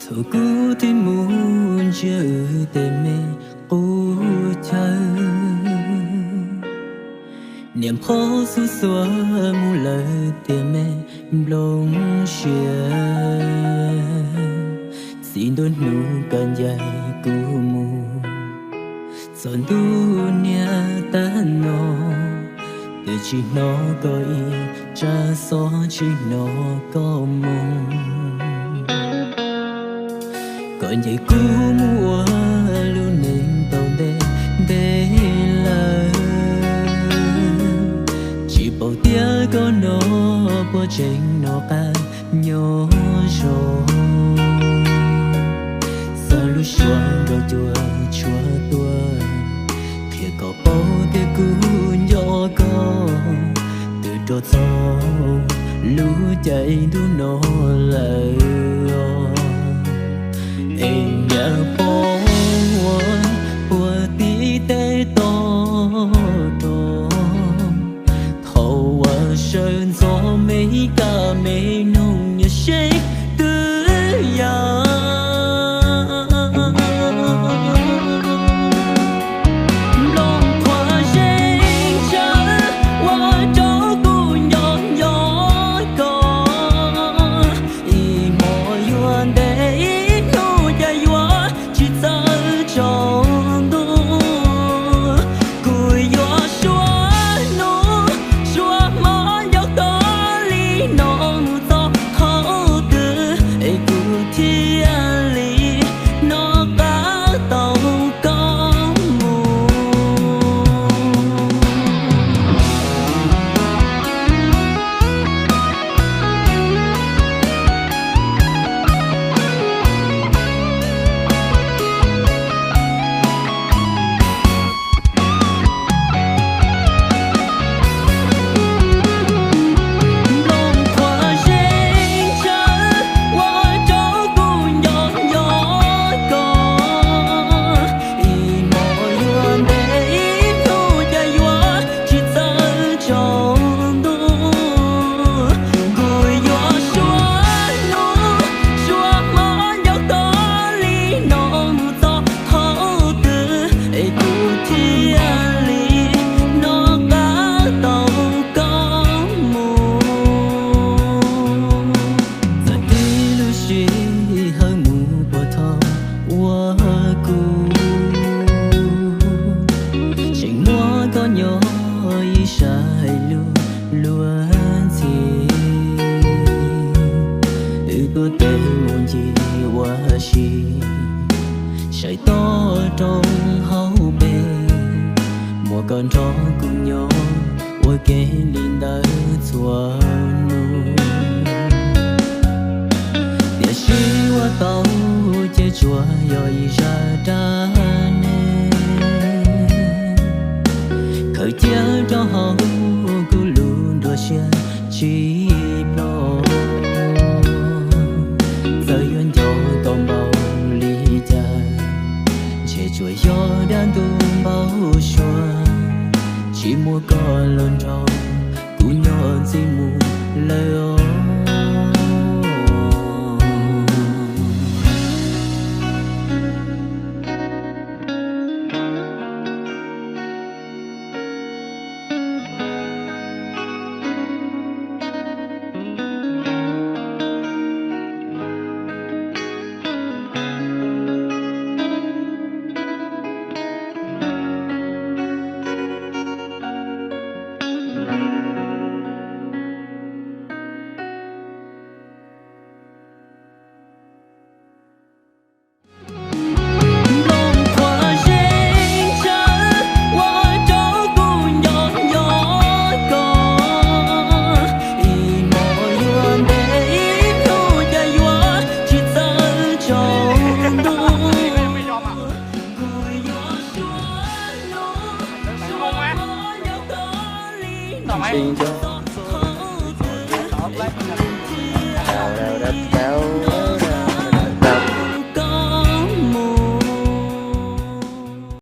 Thaum kuv twb mus ntsia wb tej me qub chaw, niam phauj xuas xuas mus lawm tias me nplooj siab, txij ntua hnub koj ncaim kuv mus txog ntuj niaj tag no, twb tsis hnov koj ib tsab xov, tsis hnov koj moo. Koj ncaim kuv mus ua lub neej tau ntev ntev lawm, tsis paub tias koj no puas tseem noj qab nyob zoo. Txog lub sij hawm nrog cuaj tshuaj tuaj, qhia kom paub tias kuv nco koj twb rau txog lub caij ntuj no lawm os. Es niam pog puag tim tej toj rog, thaum uas sawv ntxov me kab me noog, nyob seb twb yog nplooj qhuav zeeg tsawv ua rau kuv nco nco koj. Ib hmos yuav ntev, ib hnub cas yuav tsis txawj tsaus ntuj. Kuv yuav suav hnub suav hmo nco koj li no mus txog thaum twg es kuv thiaj li noj qab tau koj mus. Nplooj qhuav zeeg tsawv ua rau kuv nco nco koj. Ib hmos yuav ntev, ib hnub cas yuav tsis txawj tsaus ntuj. Kuv yuav suav hnub suav hmo nco koj li no mus txog thaum twg es kuv thiaj li noj qab tau koj mus. Txawm tib lub sij hawm mus puag thaum uas kuv tseem muaj koj nyob ib sab lub luag ntxhi, wb tuav tes mus ncig ua si, saib toj roob hauv pes, muaj koj nrog kuv nyob ua ke li ntawd txhua hnub. Tiam sis ua tau ces tsuas yog ib zaj dab neeg, khaws cia rau hauv kuv lub nruab siab tsis ploj. Txawm yuav nco koj npaum li cas, ntshe tsuas yog dab ntub npau suav, tsis muaj koj los nrog kuv nyob ntxiv mus lawm os. Nplooj qhuav zeeg tsawv ua rau kuv nco nco koj. Ib hmos yuav ntev, ib hnub cas yuav tsis txawj tsaus ntuj. Kuv yuav suav hnub suav hmo nco koj li no mus txog thaum twg es kuv thiaj li noj